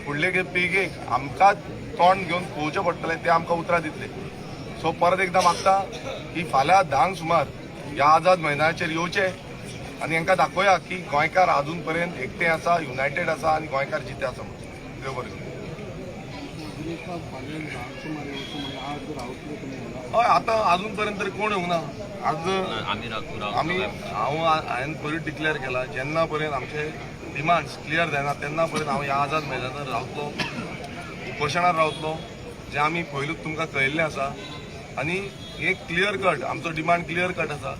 फुडले पिळगेक आमकां तोंड घेवन पळोवचें पडटलें, तें आमकां उतरां दितले. सो परत एकदां मागता की फाल्यां 10क सुमार ह्या आझाद मैदानाचेर येवचे आनी हांकां दाखोवया की गोंयकार अजून पर्यंत एकटे आसा, युनायटेड आसा आनी गोंयकार जिते आसा म्हणून. देव बरें करूं. गिरीशबाब, फाल्यां 10क सुमार येवचो म्हणजे आज रावतले तुमी हांगा? हय, आतां अजून पर्यंत तरी कोण येवंक ना आज. आमी रावतले. आमी हांवें पयरूच डिक्लेअर केला, जेन्ना पर्यंत आमचे डिमांड्स क्लियर जायना तेन्ना पर्यंत हांव ह्या आझाद मैदानार रावतलो, उपोशणार रावतलो, जें आमी पयलूच तुमकां कळयल्लें आसा. आनी एक क्लियर कट आमचो डिमांड क्लियर कट आसा.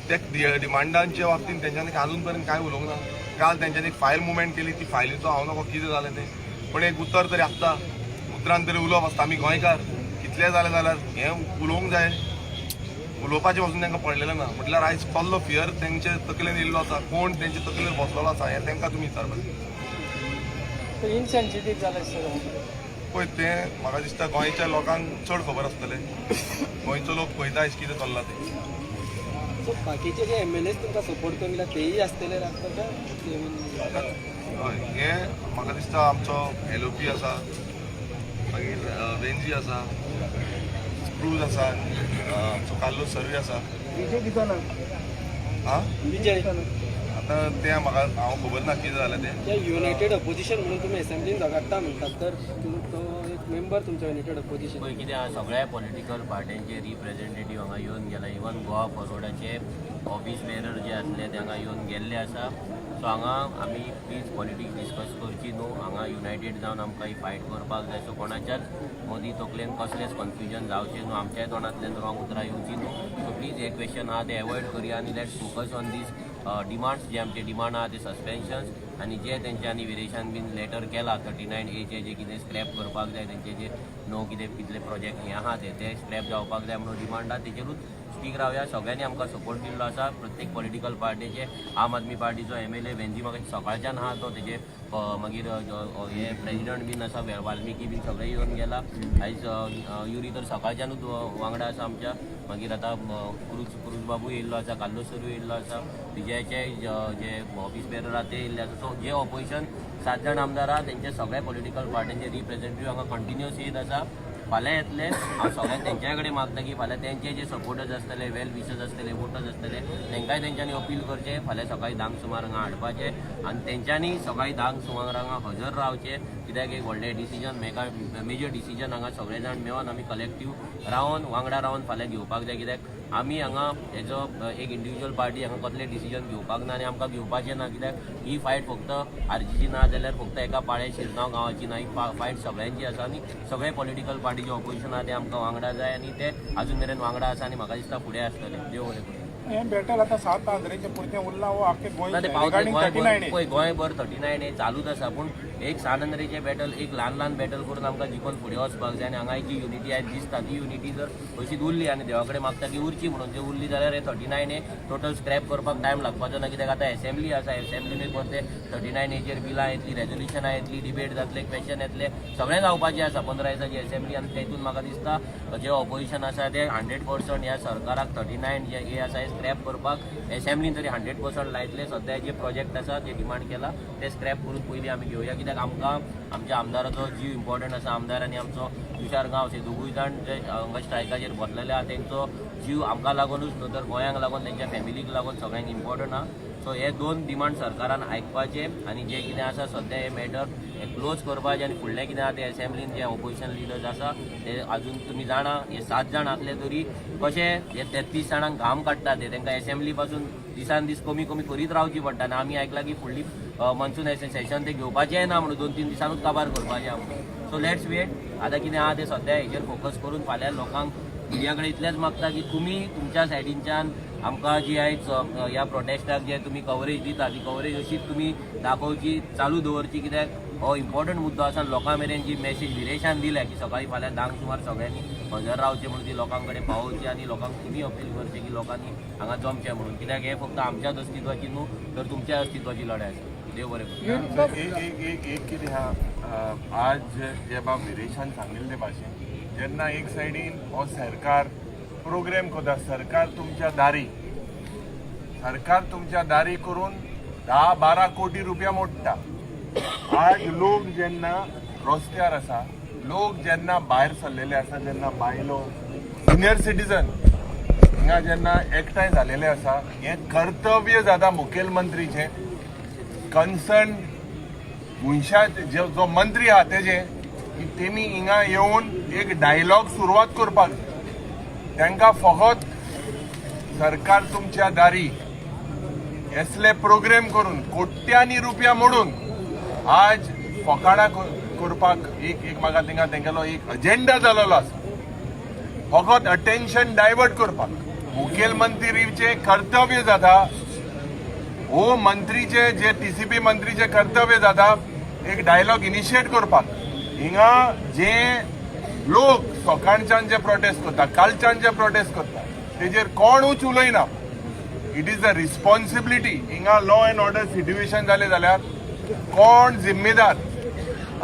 त्या डिमांडांच्या बाबतींत तेंच्यांनी अजून पर्यंत कांय उलोवंक ना. काल तेंच्यांनी एक फायल मुवमेंट केली, ती फायलीचो हांव नको कितें जालें तें, पण एक उतर तरी आसता, उतरान तरी उलोवप आसता. आमी गोंयकार कितलें जालें जाल्यार हें उलोवंक जाय. उलोवपाचें पासून तांकां पडलेलें ना. म्हटल्यार आयज कसलो फियर तेंचे तकलेन येयल्लो आसा, कोण तेंचे तकलेर बसलेलो आसा, हें तांकां तुमी विचारपाचें. इनसेन्सिटीव जालें सर. पळय, तें म्हाका दिसता गोंयच्या लोकांक चड खबर आसतलें. गोंयचो लोक पळयता आयज कितें चल्लां तें. सो बाकीचे जे एमएलएस तुमकां सपोर्ट करूंक लागला तेय आसतले रावता? हय, हें म्हाका दिसता आमचो एलओपी आसा, मागीर वेंजी आसा, क्रूज आसा, आमचो कार्लोस सर्वी आसा. विजय दिसना. आं. विजय. आतां तें म्हाका हांव खबर ना कितें जालें तें. ते युनायटेड अपोजिशन म्हणून तुमी असेंब्लीन झगडटा म्हणटात, तर तो एक मेंबर तुमच्या युनायटेड अपोजिशन. पळय, कितें आहा, सगळ्या पॉलिटिकल पार्ट्यांचे रिप्रेझेंटेटीव हांगा येवन गेला. इवन गोवा फॉरवर्डाचे ऑफीस बेरर जे आसले ते हांगा येवन गेल्ले आसा. सो हांगा आमी प्लीज पॉलिटिक्स डिस्कस करची न्हू. हांगा युनायटेड जावन आमकां ही फायट करपाक जाय. सो कोणाच्याच मदीं तकलेन कसलेंच कन्फ्युजन जावचें न्हू, आमच्याय तोंडांतल्यान रॉंग उतरां येवची न्हू. सो प्लीज हे क्वेश्चन आहा ते एवॉयड करया आनी let's focus on these demands. जे आमचे डिमांड आहा ते सस्पेन्शन्स आनी जे तेंच्यांनी विरेशान बीन लेटर केला, 39Aचे जे कितें स्क्रॅप करपाक जाय, तेंचे जे नो कितें कितले प्रोजेक्ट हे आहा ते ते स्क्रॅप जावपाक जाय म्हणून डिमांड आहा, तेजेरूच स्टीक रावया. सगळ्यांनी आमकां सपोर्ट दिल्लो आसा, प्रत्येक पॉलिटिकल पार्टीचे. आम आदमी पार्टीचो एमएलए वेंजी म्हाका सकाळच्यान आहा तो, तेजे मागीर हे प्रेजिडंट बीन आसा, वाल्मिकी बीन सगळे येवन गेला आयज. युरी तर सकाळच्यानूच वांगडा आसा आमच्या. मागीर आतां क्रूज बाबू येयल्लो आसा, कार्लोस सरूय येयल्लो आसा, विजयाचे जे ऑफीस बेरर आहा ते येयल्ले आसा. सो जे ऑपोजिशन सात जाण आमदार आहा, तेंचे सगळे पॉलिटिकल पार्टींचे रिप्रेझेंटेटीव हांगा कंटिन्युअस येत आसा, फाल्यां येतले. हांव सगळ्यांक तेंच्या कडेन मागता की फाल्यां तेंचे जे सपोर्टर्स आसतले, वेल विशर्स आसतले, वोटर्स आसतले, तेंकांय तेंच्यांनी अपील करचें, फाल्यां सकाळीं 10क सुमार हांगा हाडपाचें आनी तेंच्यांनी सकाळीं 10क सुमार हांगा हजर रावचें. कित्याक एक व्हडलें डिसिजन, मेगा मेजर डिसिजन हांगा सगळे जाण मेळोन आमी कलेक्टीव रावन, वांगडा रावन फाल्यां घेवपाक जाय. कित्याक आमी हांगा हेजो एक इंडिविज्युअल पार्टी हांगा कसलें डिसिजन घेवपाक ना आनी आमकां घेवपाचें ना. कित्याक ही फायट फक्त आरजीची ना जाल्यार फक्त एका पाळे शिरगांव गांवाची ना, ही फायट सगळ्यांची आसा आनी सगळे पॉलिटिकल पार्टीचे ऑपोजिशन आहा ते आमकां वांगडा जाय आनी ते अजून मेरेन वांगडा आसा आनी म्हाका दिसता फुडें आसतले. देव बरें करूं. हें बॅटल आतां सात आंद्रेचे पुरतें उरलां वो आख्खे गोंय? ना, ते पावतले. Regarding 39A. गोंयभर, पळय, गोंयभर 39A चालूच आसा, पूण एक सान आंद्रेचें बॅटल, एक ल्हान ल्हान बॅटल करून आमकां जिखून फुडें वचपाक जाय. आनी हांगा जी युनिटी आयज दिसता, ती युनिटी जर अशीच उरली, आनी देवा कडेन मागता की उरची म्हणून, जे उरली जाल्यार हे 39A total scrap करपाक टायम लागपाचो ना. कित्याक आतां एसेंब्ली आसा, एसेंब्लीनूय परते 39Aचेर बिलां येतली, रेजोल्युशनां येतली, डिबेट जातले, क्वेश्चन येतले, सगळें जावपाचें आसा. 15 दिसांची एसेंब्ली आनी तेतून म्हाका दिसता जे ऑपोजिशन आसा ते 100% ह्या सरकाराक 39 जे ए आसा हे स्क्रॅप करपाक एसेंब्लीन तरी 100% लायतले. सद्या जे प्रोजेक्ट आसा, जे डिमांड केला ते स्क्रॅप करून पयलीं आमी घेवया. कित्याक आमकां आमच्या आमदाराचो जीव इम्पॉर्टंट आसा. आमदार आनी आमचो तुषार गांवस हे दोगूय जाण जे हांगा स्ट्रायकाचेर बसलेले आहा, तेंचो जीव आमकां लागूनच न्हू तर गोंयांक लागून, तेंच्या फॅमिलीक लागून, सगळ्यांक इम्पॉर्टंट आहा. सो हे दोन डिमांड सरकारान आयकपाचे आनी जे कितें आसा सद्या हे मॅटर हे क्लोज करपाचें आनी फुडलें कितें आहा ते एसेंब्लीन जे ऑपोजिशन लिडर्स आसा ते अजून तुमी जाणा, हे सात जाण आसले तरी कशे हे 33 जाणांक घाम काडटा ते, तांकां एसेंब्ली पासून दिसान दीस कमी कमी करीत रावची पडटा. आनी आमी आयकलां की फुडली मॉन्सून सेशन ते घेवपाचें ना म्हणून, 2-3 दिसांनूच काबार करपाचें आहा म्हणून. सो let's weight, आतां कितें आहा तें सद्या हेजेर फोकस करून फाल्यां लोकांक, मिडिया कडेन इतलेंच मागता की तुमी तुमच्या सायडीनच्यान आमकां जी आयज ह्या प्रोटेस्टाक जे तुमी कवरेज दिता, ती कवरेज अशीच तुमी दाखोवची, चालू दवरची. कित्याक हो इम्पॉर्टंट मुद्दो आसा. लोकां मेरेन जी मॅसेज विरेशान दिल्या की सकाळी फाल्यां 10क सुमार सगळ्यांनी हजर रावचें म्हणून, ती लोकां कडेन पावोवची आनी लोकांक तुमी अपील करचें की लोकांनी हांगा जमचें म्हणून. कित्याक हे फक्त आमच्याच अस्तित्वाची न्हू तर तुमच्या अस्तित्वाची लढाय आसा. देव बरें करूं. एक एक एक एक कितें आहा, आज जे बाब विरेशान सांगिल्ले भाशेन, जेन्ना एक सायडीन हो सरकार प्रोग्राम करता, सरकार तुमच्या दारी, सरकार तुमच्या दारी करून 10-12 कोटी रुपया मोडटा, आज लोक जेन्ना रस्त्यार आसा, लोक जेन्ना भायर सरलेले आसा, जेन्ना बायलो, सिनियर सिटीजन हिंगा जेन्ना एकठांय जालेले आसा, हें कर्तव्य जाता मुखेलमंत्रीचें, कन्सर्न मनशा जो जो मंत्री आहा तेजे, की तेमी हिंगा येवन एक डायलॉग सुरवात करपाक जाय. तांकां फकत सरकार तुमच्या दारी असले प्रोग्राम करून कोट्यांनी रुपया मोडून आज फकाणां करपाक एक एक म्हाका थिंगा तेंगेलो एक अजेंडा जालेलो आसा, फकत अटेन्शन डायवर्ट करपाक. मुखेलमंत्रीचें कर्तव्य जाता, हो मंत्रीचे जे टीसीपी मंत्रीचे कर्तव्य जाता एक डायलॉग इनिशिएट करपाक. हिंगा जे लोक सकाळच्यान जे प्रोटेस्ट करता, कालच्यान जे प्रोटेस्ट करता, तेजेर कोणूच उलयना. It is a responsibility. हिंगा लॉ अँड ऑर्डर सिट्युएशन जालें जाल्यार कोण जिम्मेदार?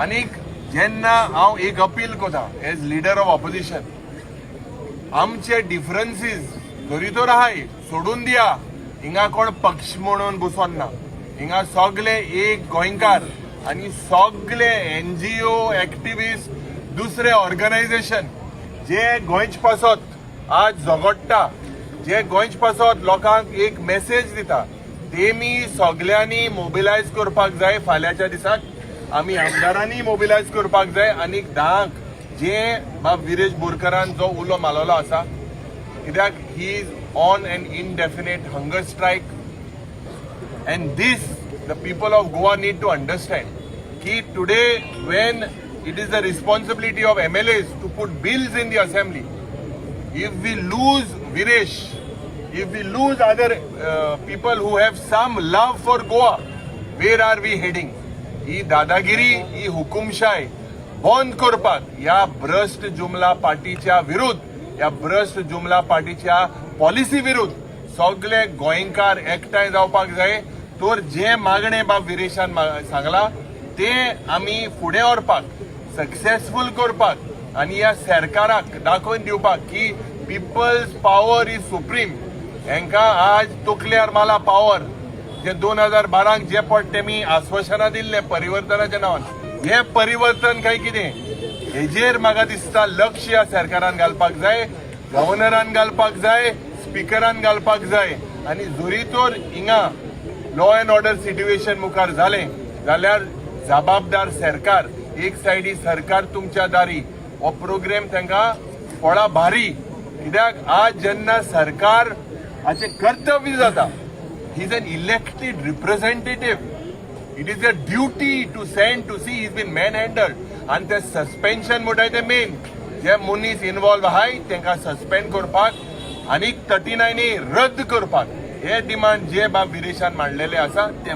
आनीक जेन्ना हांव एक अपील करता एज लिडर ऑफ ऑपोजिशन, आमचे डिफरन्सीस जरी तर आहाय सोडून दिया. हिंगा कोण पक्ष म्हणून बसोन ना. हिंगा सगळे एक गोंयकार आनी सगळे एनजीओ, एक्टिविस्ट, दुसरे ऑर्गनायझेशन जे गोंयच पासत आज झगडटा, जे गोंयच पासत लोकांक एक मेसेज दिता, तेमी सगल्यांनी मोबिलायज करपाक जाय. फाल्यांच्या दिसाक आमी आमदारांनी मोबिलायज करपाक जाय. आनी धांक जे बाब विरेश बोरकरान जो उलो मारलेलो आसा, कित्याक he is on an indefinite hunger strike and this the people of Goa need to understand की today when it is the responsibility of MLAs to put bills in the assembly, if we lose Viresh, if we lose other people who have some love for Goa, where are we heading? ही दादागिरी, ही हुकुमशाय बंद करपाक ह्या भ्रश्ट जुमला पार्टीच्या विरुद्ध, ह्या भ्रश्ट जुमला पार्टीच्या पॉलिसी विरुद्ध सगळे गोंयकार एकठांय जावपाक जाय. तर जे मागणे बाब विरेशान सांगला ते आमी फुडें व्हरपाक, सक्सेसफूल करपाक आनी ह्या सरकाराक दाखोवन दिवपाक की people's power is supreme. हेंकां आज तकल्यार माला पावर जे 2012क जे पट तेमी आश्वासनां दिल्लें परिवर्तनाच्या नांवान, हें परिवर्तन काय कितें हेजेर म्हाका दिसता लक्ष ह्या सरकारान घालपाक जाय, गव्हर्नरान घालपाक जाय, स्पिकरान घालपाक जाय. आनी जरी तर हिंगा लॉ अँड ऑर्डर सिट्युएशन मुखार जालें जाल्यार जबाबदार सरकार. एक सायडी सरकार तुमच्या दारी हो प्रोग्राम तांकां पडा भारी, कित्याक आज जेन्ना सरकार हाचें कर्तव्य जाता, he is an elected representative, it is a duty to send to see. He's been manhandled. आनी ते सस्पेन्शन म्हणटाय ते मेन जे मनीस इन्वॉल्व आहाय तांकां सस्पेंड करपाक आनी 39 रद्द करपाक, हे डिमांड जे बाब विरेशान मांडलेले आसा ते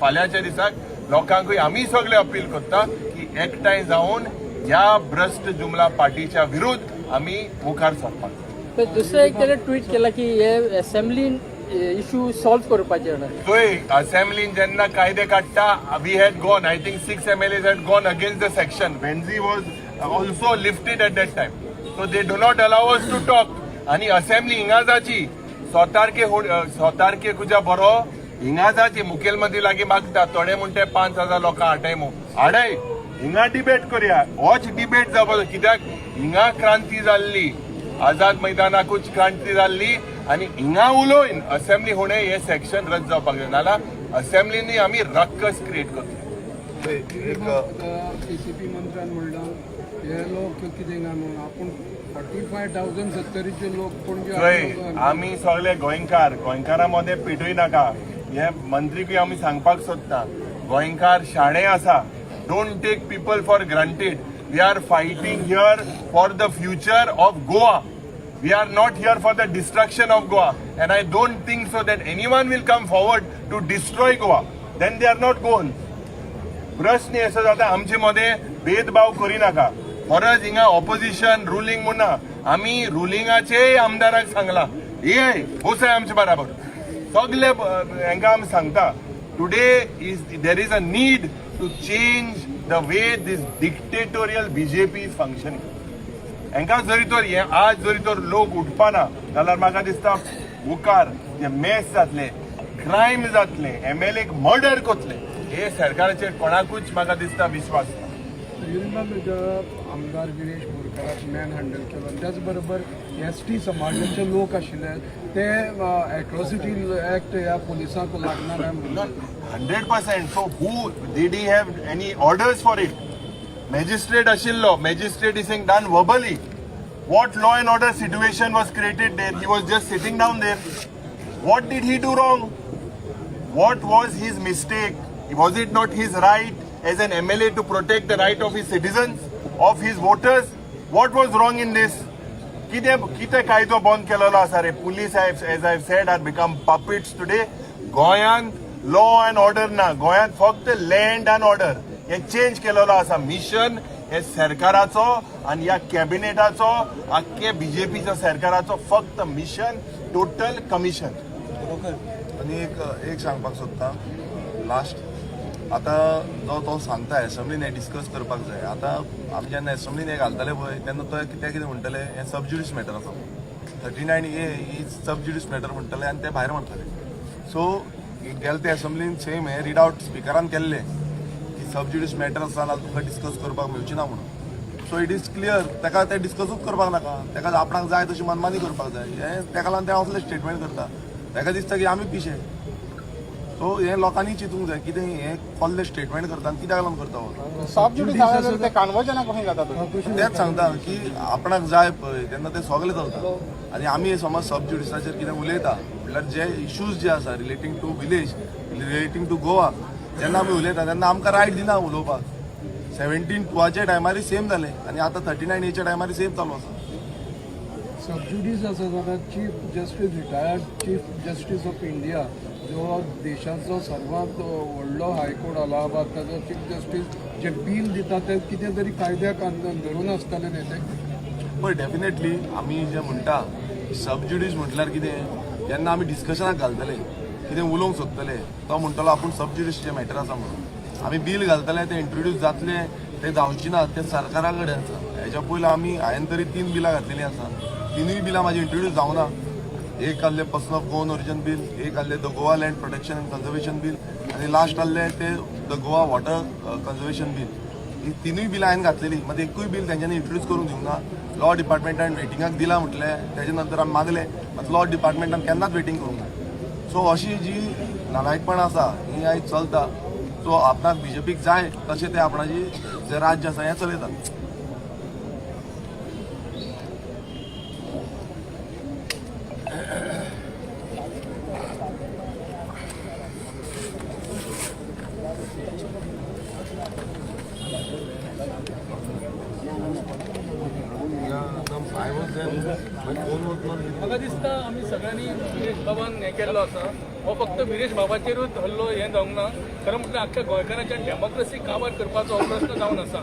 फाल्यांच्या दिसाक लोकांकूय आमी सगळे अपील करता की एकठांय जावन ह्या भ्रश्ट जुमला पार्टीच्या विरुद्ध आमी मुखार सरपाक जाय. पण दुसरें एक ताणें ट्वीट केला की हे असेंब्लीन इशू सॉल्व करपाचे ना. चोय, असेंब्लीन जेन्ना कायदे काडटा, we had gone, I think six MLAs had gone against the section. Venzy was also lifted at that time, so they do not allow us to talk. आनी असेंब्ली हिंगा जाची 6 तारखे, 6 तारखे तुज्या बरो हिंगा जाची. मुखेलमंत्री लागीं मागता, थोडे म्हणटे 5,000 लोकां हाडाय मू, हाडाय, हिंगा डिबेट करया. होच डिबेट जावपाचो, कित्याक हिंगा क्रांती जाल्ली, आझाद मैदानाकूच क्रांती जाल्ली आनी हिंगा उलोवन असेंब्ली हुणे हे सेक्शन रद्द जावपाक जाय, नाल्यार असेंब्लीनी आमी रक्कस क्रिएट करतले. एक टीसीपी मंत्र्यान म्हणलां हे लोक कितें काय म्हणून आपूण 45,000 सत्तरीचे लोक पणजे चोय, आमी सगळे गोंयकार, गोंयकारां मदें पेटय नाका. हे मंत्रीकूय आमी सांगपाक सोदता, गोंयकार शाणे आसा. Don't take people for granted. We are fighting here for the future of Goa. We are not here for the destruction of Goa. And I don't think so that anyone will come forward to destroy Goa. Then they are not Goans. प्रश्न असो जाता, आमचे मदें भेदभाव करिनाका. फरज हिंगा opposition ruling म्हूण ना, आमी रुलिंगाचेय आमदाराक सांगला, ये बसाय आमचे बराबर. सगळे हांकां आमी सांगता, today is there is a need to change the way this dictatorial BJP is functioning. हांकां जरी तर हे आज जरी तर लोक उठपाना जाल्यार म्हाका दिसता मुखार जे मेस जातले, क्रायम जातले, एमएलए मर्डर करतले, हे सरकाराचेर कोणाकूच म्हाका दिसता विश्वास ना. You remember आमदार विरेश बोरकाराक मॅन हँडल केलो आनी त्याच बरोबर एस टी समाजाचे लोक आशिल्ले ते एट्रॉसिटी एक्ट ह्या पुलिसांक लागणार आहे म्हणून. 100%. So who did he have any orders for it? Magistrate आशिल्लो, magistrate is saying done verbally. What law and order situation was created there? He was just sitting down there. What did he do wrong? What was his mistake? Was it not his right as an MLA to protect the right of his citizens, of his voters? What was wrong in this? कितें कितें कायदो बंद केलेलो आसा रे? Police, as I said, are become puppets today. गोंयांत law and order ना, गोंयांत फक्त लँड अँड ऑर्डर हे चेंज केलेलो आसा. मिशन हे सरकाराचो आनी ह्या कॅबिनेटाचो, आख्खे बीजेपीच्या सरकाराचो फक्त मिशन टोटल कमिशन. आनी एक एक सांगपाक सोदता लास्ट. आतां जो तो सांगता एसेंब्लीन हें डिस्कस करपाक जाय, आतां आमी जेन्ना एसेंब्लीन हें घालतले पळय तेन्ना तो कित्याक कितें म्हणटले, हें सब ज्युडीस मॅटर आसा, 39A is sub judice matter म्हणटले आनी ते भायर म्हणटले. सो गेले ते एसेंब्लीन सेम हें रीड आवट स्पिकरान केल्लें की सब ज्युडीस मॅटर आसा नाल्यार तुमकां डिस्कस करपाक मेळची ना म्हणून. सो it is clear, ताका ते डिस्कसूच करपाक नाका, ताका आपणाक जाय तशी मनमानी करपाक जाय. हें ताका लागून ते असले स्टेटमेंट करता. ताका दिसता की आमी पिशे. सो हें लोकांनी चिंतूंक जाय, कितें हें कसलें स्टेटमेंट करता आनी कित्याक लागून करता हो. सब ज्युडीस आसा जाल्यार ते कन्वर्जना कशें जाता तर? तेंच सांगता की आपणाक जाय पळय तेन्ना ते सगळे चलता. आनी आमी समज सब ज्युडिसाचेर कितें उलयता म्हणल्यार जे इश्यूज जे आसा relating to village, relating to Goa, जेन्ना आमी उलयता तेन्ना आमकां रायट दिना उलोवपाक. 17(2) टायमारय सेम जालें आनी आतां 39एच्या टायमारय सेम चालू आसा. सबज्युडीस आसा जाल्यार chief justice, retired chief justice of India, जो देशाचो सर्वात व्हडलो हायकोर्ट अलाहाबाद, ताजो चीफ जस्टीस जे बील दिता ते कितें तरी कायद्याक धरून आसतले न्ही ते? पळय, डेफिनेटली आमी जे म्हणटा सब ज्युडीस म्हटल्यार कितें, जेन्ना आमी डिस्कशनाक घालतले, कितें उलोवंक सोदतले, तो म्हणटलो आपूण सब ज्युडीसचें मॅटर आसा म्हणून. आमी बील घालतले, ते इंट्रोड्यूस जातले, ते जावची ना, ते सरकारा कडेन आसा. हेच्या पयलीं आमी हांवें तरी तीन बिलां घातलेलीं आसा. तिनूय बिलां म्हाजी इंट्रोड्यूस जावना. एक आहले person of Goan origin bill, एक आहले the Goa Land Protection and Conservation Bill आनी लास्ट आहले ते the Goa Water Conservation Bill. ही तिनूय बिलां हांवें घातलेली, मात एकूय बील तेंच्यांनी इंट्रोड्यूस करूंक दिवंक ना. लॉ डिपार्टमेंटान वेटिंगाक दिलां म्हटलें, तेजे नंतर आमी मागलें, मात लॉ डिपार्टमेंटान केन्नाच वेटींग करूंक ना. सो अशी जी नालायकपणां आसा ही आयज चलता. सो आपणाक बीजेपीक जाय तशें ते आपणाची जें राज्य आसा हें चलयतात. म्हाका दिसता आमी सगळ्यांनी विरेश बाबान हें केल्लो आसा. हो फक्त विरेश बाबाचेरूच हल्लो हें जावंक ना. खरें म्हटल्यार आख्ख्या गोंयकारांच्या डेमोक्रेसी काबार करपाचो हो प्रस्न जावन आसा.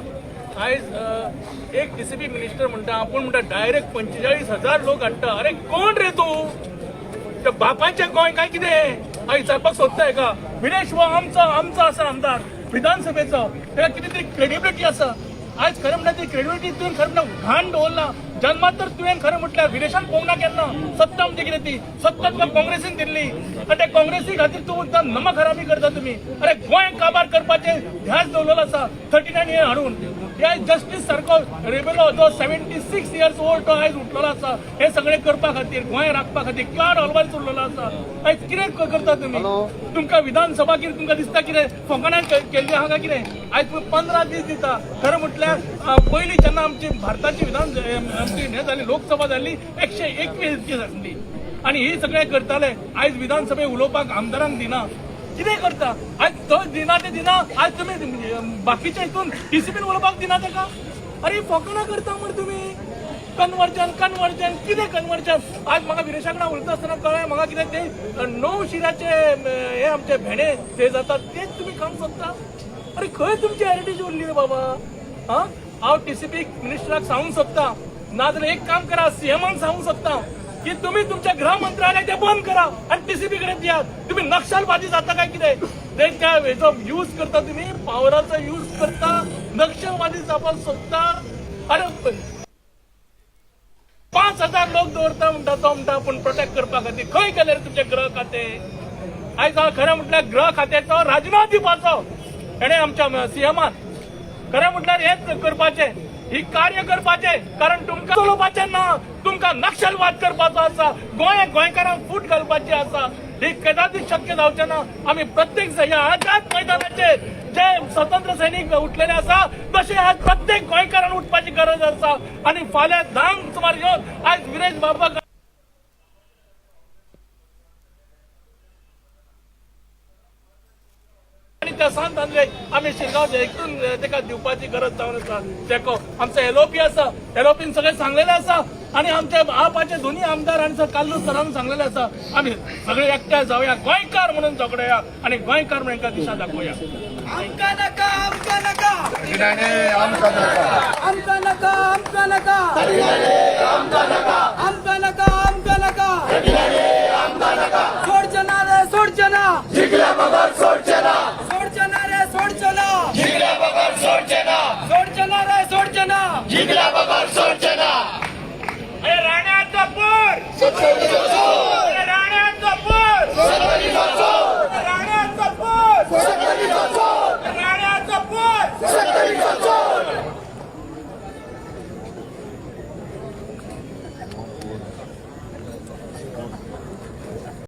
आयज एक डीसीपी मिनिस्टर म्हणटा, आपूण म्हणटा डायरेक्ट 45,000 लोक हाडटा. अरे कोण रे तूं? त्या बापाचें गोंय काय कितें हांव विचारपाक सोदता हेका. विरेश हो आमचो आमचो आसा आमदार विधानसभेचो, ताका कितें तरी क्रेडिबिलिटी आसा. आयज खरें म्हणल्यार ती क्रेडिबिलिटी तुवें खरें म्हणल्यार घाण दवरला. जन्मात तर तुवें खरें म्हटल्यार विरेशान पळोवंक ना केन्ना सत्ता. म्हणजे कितें ती सत्ता तुका काँग्रेसीन दिल्ली आनी त्या काँग्रेसी खातीर तूं नमक हरामी करता तुमी. अरे गोंय काबार करपाचें ध्यास दवरलेलो आसा 39 हे हाडून. ह्या जस्टीस सारको रेबेलो जो 76 इयर्स ओल्ड, तो आयज उठलेलो आसा हे सगळें करपा खातीर, गोंय राखपा खातीर. क्लाड अल्वारीस उरलेलो आसा. आयज कितें करता तुमी? तुमकां विधानसभा कितें तुमकां दिसता कितें फोकाणां केल्ली आहा काय कितें? आयज तुमी 15 दीस दिता. खरें म्हटल्यार पयलीं जेन्ना आमची भारताची विधान आमची हें जाली, लोकसभा जाली, 121 जाल्ली आनी ही सगळें करताले. आयज विधानसभे उलोवपाक आमदारांक दिना. कितें करता आयज? तो दिना ते दिना. आयज तुमी बाकीच्या हितून डीसीपीन उलोवपाक दिना ताका. अरे फोकाणां करता मरे तुमी. कन्वर्जन, कन्वर्जन, कितें कन्वर्जन? आज म्हाका विरेशा कडेन उलयता आसतना कळ्ळें म्हाका कितें ते णव शिराचे हे आमचे भेणे ते जातात तेच तुमी खावंक सोदता. अरे खंय तुमची हेरिटेज उरली रे बाबा? हा, हांव टीसीपी मिनिस्टराक सांगूंक सोदता, नाजाल्यार एक काम करा, सीएमाक सांगूंक सोदता की तुम्ही तुमच्या गृह मंत्रालय ते बंद करा आणि टीसीपी कडे दियात. तुम्ही नक्षलवादी जाता काय कितें? ते त्या हेचो यूज करता तुम्ही, पावराचो यूज करता, नक्षलवादी जावपाक सोदता. अरे 5,000 लोक दवरता म्हणटा तो, म्हणटा आपूण प्रोटेक्ट करपा खातीर. खंय गेले रे तुमचे गृह खाते? आयज हांव खरें म्हटल्यार गृह खात्याचो राजिनामो दिवपाचो हेणे आमच्या सीएमान. खरें म्हटल्यार हेच करपाचें, ही कार्य करपाचें, कारण तुमकां चलोवपाचें ना, तुमकां नक्षलवाद करपाचो आसा, गोंय गोंयकारांक फूट घालपाची आसा. ही कदाचित शक्य जावचें ना. आमी प्रत्येक ह्या आझाद मैदानाचेर जे स्वतंत्र सैनिक उठलेले आसा तशें आज प्रत्येक गोंयकारान उठपाची गरज आसा. आनी फाल्यां 10 सुमार येवन आयज विरेश बाबा आनी त्या सांत आंद्रे आमी शिरगांव एकूण तेका दिवपाची गरज जावन आसा. तेको आमचो एलओपी आसा, एलओपीन सगळें सांगलेलें आसा आनी आमचे आपाचे दोन्ही आमदार आनी सर काल्लू सरान सांगलेलें आसा, आमी सगळे एकठांय जावया, गोंयकार म्हणून झगडया आनी गोंयकार म्हणून एका दिशा दाखोवया. आमकां नाका, आमकां नाका, आमकां नाका. आमकां नाका, आमकां नाका, आमकां नाका, आमकां नाका, सोडचे ना रे, सोडचे ना, जिखल्या बगर सोडचे ना.